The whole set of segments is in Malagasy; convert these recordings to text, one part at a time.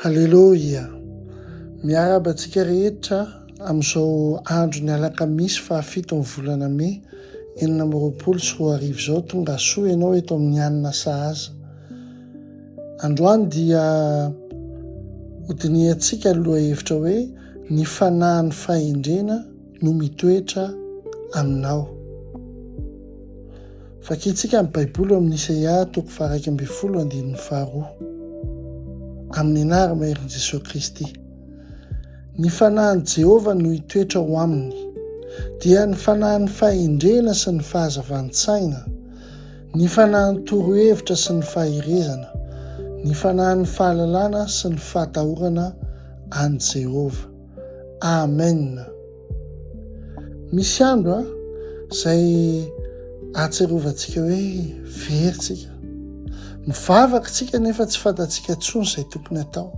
Haleloia! Miarahaba antsika rehetra amin'izao andron'ny alakamisy fahafito ny volana mey 2026 izao. Tonga soa ianao eto amin'ny Hanina Sahaza. Androany dia hodinihantsika ny lohahevitra hoe ny fanahin'ny fahendrena no mitoetra aminao. Vakintsika ny Baiboly ao amin'ny Isaia toko faha-11 andininy faharoa. Amin'ny anara-maherin'i Jesoa Kristy. Ny fanahin'i Jehovah no hitoetra ao aminy, dia ny fanahin'ny fahendrena sy ny fahazavan-tsaina, ny fanahin'ny torohevitra sy ny faherezana, ny fanahin'ny fahalalana sy ny fahatahorana an'i Jehovah. Amen. Misy andro a, izay ahatsiarovantsika hoe very tsika. Mivavaka tsika nefa tsy fantatsika intsony izay tokony atao.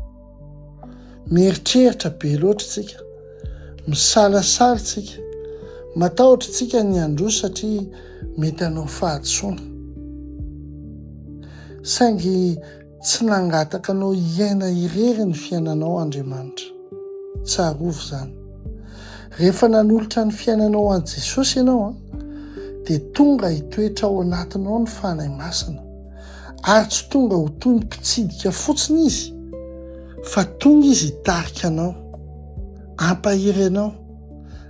Mieritreritra be loatra tsika. Misalasala tsika. Matahotra tsika ny handroso satria mety hanao fahadisoana. Saingy Tsy nangataka anao hiaina irery ny fiainanao Andriamanitra. Tsarovy izany. Rehefa nanolotra ny fiainanao ho an'i Jesosy ianao, dia tonga hitoetra ao anatinao ny Fanahy Masina. Ary tsy tonga ho toy ny mpitsidika fotsiny Izy, fa tonga Izy hitarika anao, hampahery anao,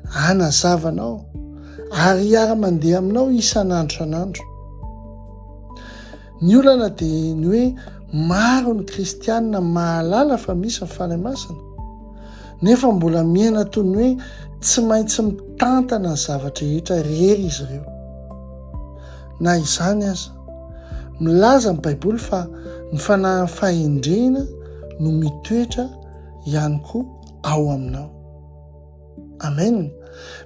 hanazava anao, ary hiara-mandeha aminao isan'andro isan'andro. Ny olana dia ny hoe maro ny kristianina mahalala fa misy ny Fanahy Masina, nefa mbola miaina toy ny hoe tsy maintsy mitantana ny zava-drehetra irery izy ireo. Na izany aza, milaza ny Baiboly fa ny fanahin'ny fahendrena no mitoetra ihany koa ao aminao. Amen.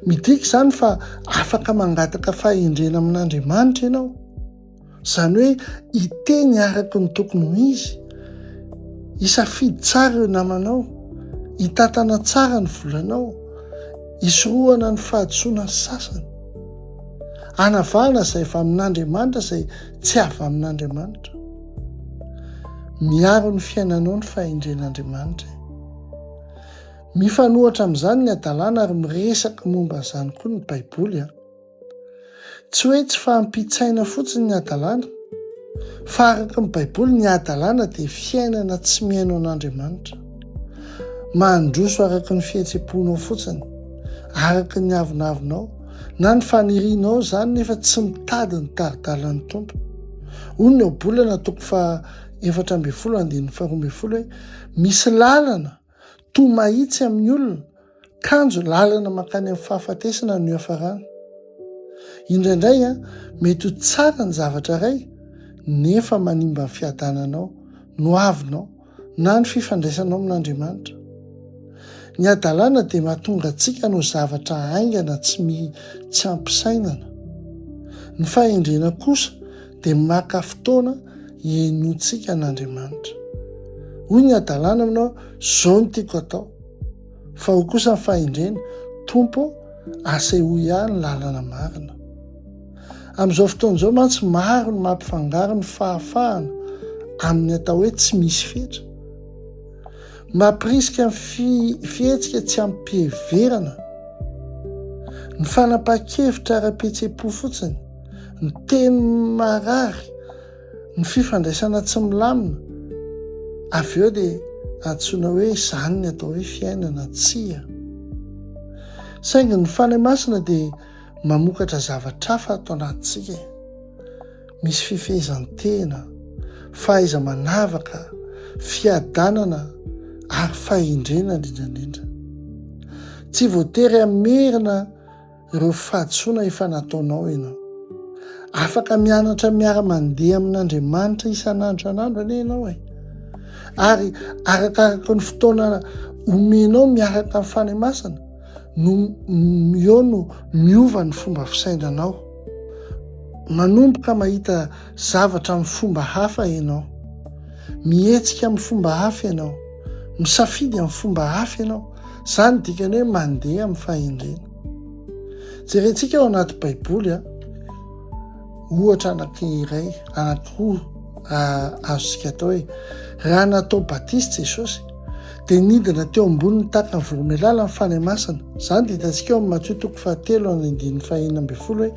Midika izany fa afaka mangataka fahendrena amin'Andriamanitra ianao. Izany hoe hiteny araka ny tokony ho izy, hisafidy tsara ireo namanao, hitantana tsara ny volanao, hisorohana ny fahadisoana sasany, hanavahana izay avy amin'Andriamanitra izay tsy avy amin'Andriamanitra. Miaro ny fiainanao ny fahendren'Andriamanitra. Mifanohitra amin'izany ny hadalana ary miresaka momba an'izany koa ny Baiboly. Tsy hoe tsy fahampian-tsaina fotsiny ny hadalana, fa araka ny Baiboly, ny hadalana dia fiainana tsy mihaino an'Andriamanitra. Mandroso araka ny fihetseham-ponao fotsiny, araka ny avonavonao, na ny fanirianao izany nefa tsy mitady ny tari-dalan'ny Tompo. Hoy ny Ohabolana toko faha 14 andininy faha 12 hoe, Misy lalana toa mahitsy amin'ny olona, Kanjo lalana mankany amin'ny fahafatesana no iafarany. Indraindray, mety ho tsara ny zavatra iray, nefa manimba ny fiadananao, ny hoavinao, na ny fifandraisanao amin'Andriamanitra. Ny hadalana dia mahatonga antsika hanao zavatra haingana tsy mi tsy ampisainana. Ny fahendrena kosa dia maka fotoana hihainoantsika an'Andriamanitra. Hoy ny hadalana aminao, Izao no tiako hatao. Fa hoy kosa ny fahendrena, Tompo ô, asehoy ahy ny lalana marina. Amin'izao fotoana izao mantsy maro ny mampifangaro ny fahafahana amin'ny atao hoe tsy misy fetra. Mampirisika ny fihetsika tsy amim-piheverana, ny fanapahan-kevitra ara-pihetseham-po fotsiny, ny teny marary, Ny fifandraisana tsy milamina, avy eo dia antsoina hoe izany ny atao hoe fiainana, tsia. Saingy ny Fanahy Masina dia mamokatra zavatra hafa ato anatintsika e. Misy fifehezan-tena, fahaiza-manavaka, fiadanana ary fahendrena indrindra indrindra. Tsy voatery hamerina ireo fahadisoana efa nataonao ianao. Afaka mianatra miara-mandeha amin'Andriamanitra isan'andro isan'andro anie ianao e. Ary arakaraka ny fotoana omenao miaraka amin'ny Fanahy Masina no eo no miova ny fomba fisainanao. Manomboka mahita zavatra amin'ny fomba hafa ianao. Mihetsika amin'ny fomba hafa ianao. Misafidy amin'ny fomba hafa ianao. Izany dikany hoe mandeha amin'ny fahendrena. Jerentsika ao anaty Baiboly a, ohatra anankiray, anankiroa azontsika atao hoe raha natao batisa Jesosy, Dia nidina teo amboniny tahaka ny voromailala ny Fanahy Masina. Izany dia hitantsika ao amin'ny Matio toko fahatelo and andininy fahenina ambinifolo hoe,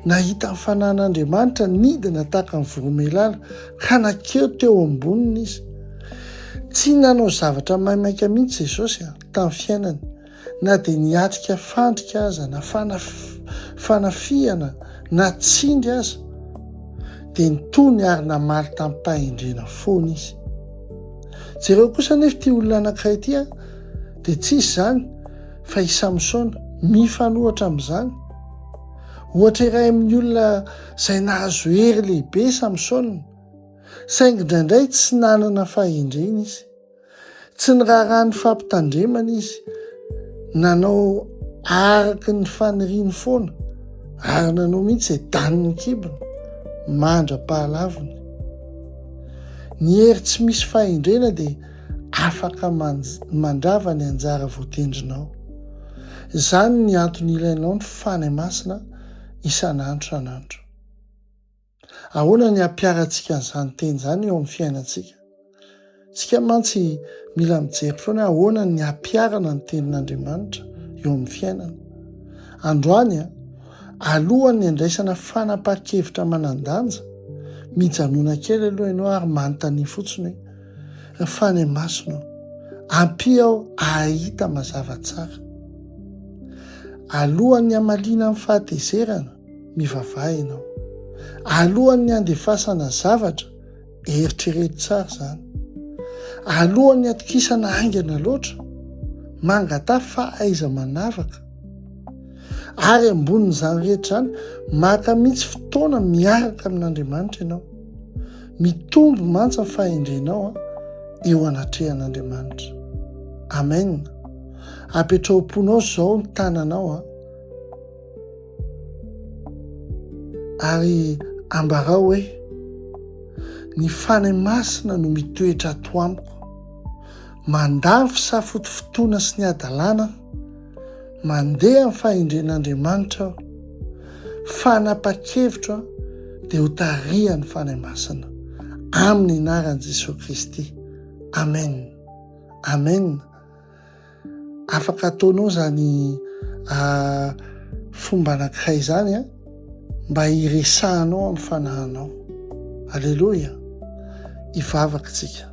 Nahita ny Fanahin'Andriamanitra nidina tahaka ny voromailala ka nankeo teo amboniny izy. Tsy nanao zavatra maimaika mihitsy Jesosy tamin'ny fiainany. Na dia niatrika fandrika aza na fanafihana na tsindry aza, dia nitony ary namaly tamim-pahendrena foana izy. Jereo kosa anefa ity olona anankiray ity, dia tsy iza izany fa i Samsona. Mifanohitra amin'izany. Ohatra iray amin'ny olona izay nahazo hery lehibe i Samsona, saingy indraindray tsy nanana fahendrena izy. Tsy niraharaha ny fampitandremana izy, nanao araka ny faniriany foana ary nanao mihitsy izay danin'ny kibony mandra-pahalavony. Ny hery tsy misy fahendrena dia afaka mandrava ny anjara voatendrinao. Izany ny antony ilainao ny Fanahy Masina isan'andro isan'andro. Ahoana ny hampiharantsika an'izany teny izany eo amin'ny fiainantsika? Isika mantsy mila mijery foana hoe ahoana ny hampiharana ny tenin'Andriamanitra eo amin'ny fiainana. Androany, alohan'ny handraisana fanapahan-kevitra manan-danja, mijanona kely aloha ianao ary manontania fotsiny hoe, Ry Fanahy Masina ô, ampia aho hahita mazava tsara. Alohan'ny hamaliana amin'ny fahatezerana, mivavaha ianao. Alohan'ny handefasana zavatra, eritrereto tsara izany. Alohan'ny hatokisana haingana loatra, mangataha fahaiza-manavaka. Ary ambonin'izany rehetra izany, maka mihitsy fotoana miaraka amin'Andriamanitra ianao. Mitombo mantsy ny fahendrenao eo anatrehan'Andriamanitra. Amen. Apetraho am-ponao izao ny tananao. Ary ambarao hoe, Ny Fanahy Masina no mitoetra ato amiko. Mandà ny fisafotofotoana sy ny hadalana aho. Mandeha amin'ny fahendren'Andriamanitra aho. Fanapa-kevitro aho dia hotarihan'ny Fanahy Masina. Amin'ny anaran'i Jesoa Kristy. Amen. Amen. Afaka ataonao izany fomba anankiray izany a, mba hiresahanao amin'ny fanahinao. Aleloia! Hivavaka isika.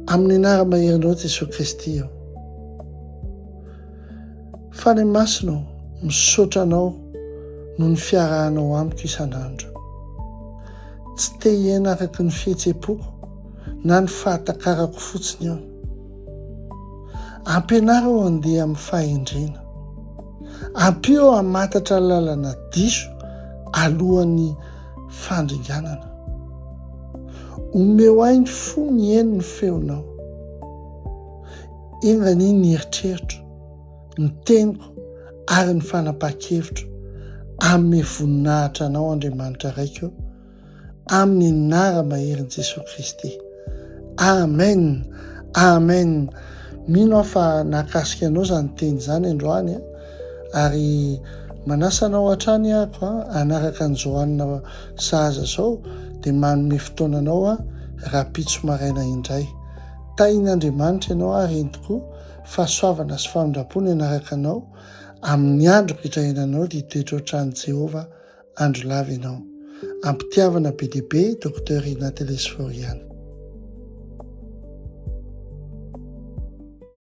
Amin'ny anara-maherinao Jesoa Kristy aho. Fanahy Masina ô, misaotra Anao noho ny fiarahanao amiko isan'andro. Tsy te hiaina araka ny fihetseham-poko na ny fahatakarako fotsiny aho. Ampianaro aho handeha amin'ny fahendrena. Ampio aho hamantatra lalana diso alohan'ny fandringanana. Omeo ahy ny fo mihaino ny feonao. Enga anie ny eritreritro, ny teniko ary ny fanapahan-kevitro hanome voninahitra Anao Andriamanitra Raiko amin'ny anara-maherin'i Jesoa Kristy. Amen! Amen! Mino aho fa nahakasika anao izany teny izany androany ary manasa anao hatrany ahako hanaraka an'i Joanna sahaza izao dia manome fotoana anao aho rahampitso maraina indray. Tahin'Andriamanitra ianao ary eny tokoa fahasoavana sy famindram-po ny hanaraka anao amin'ny andro rehetra iainanao dia hitoetra ao an-tranon'i Jehovah andro lava ianao. Am-pitiavana be dia be Docteur Rina Telesphore ihany.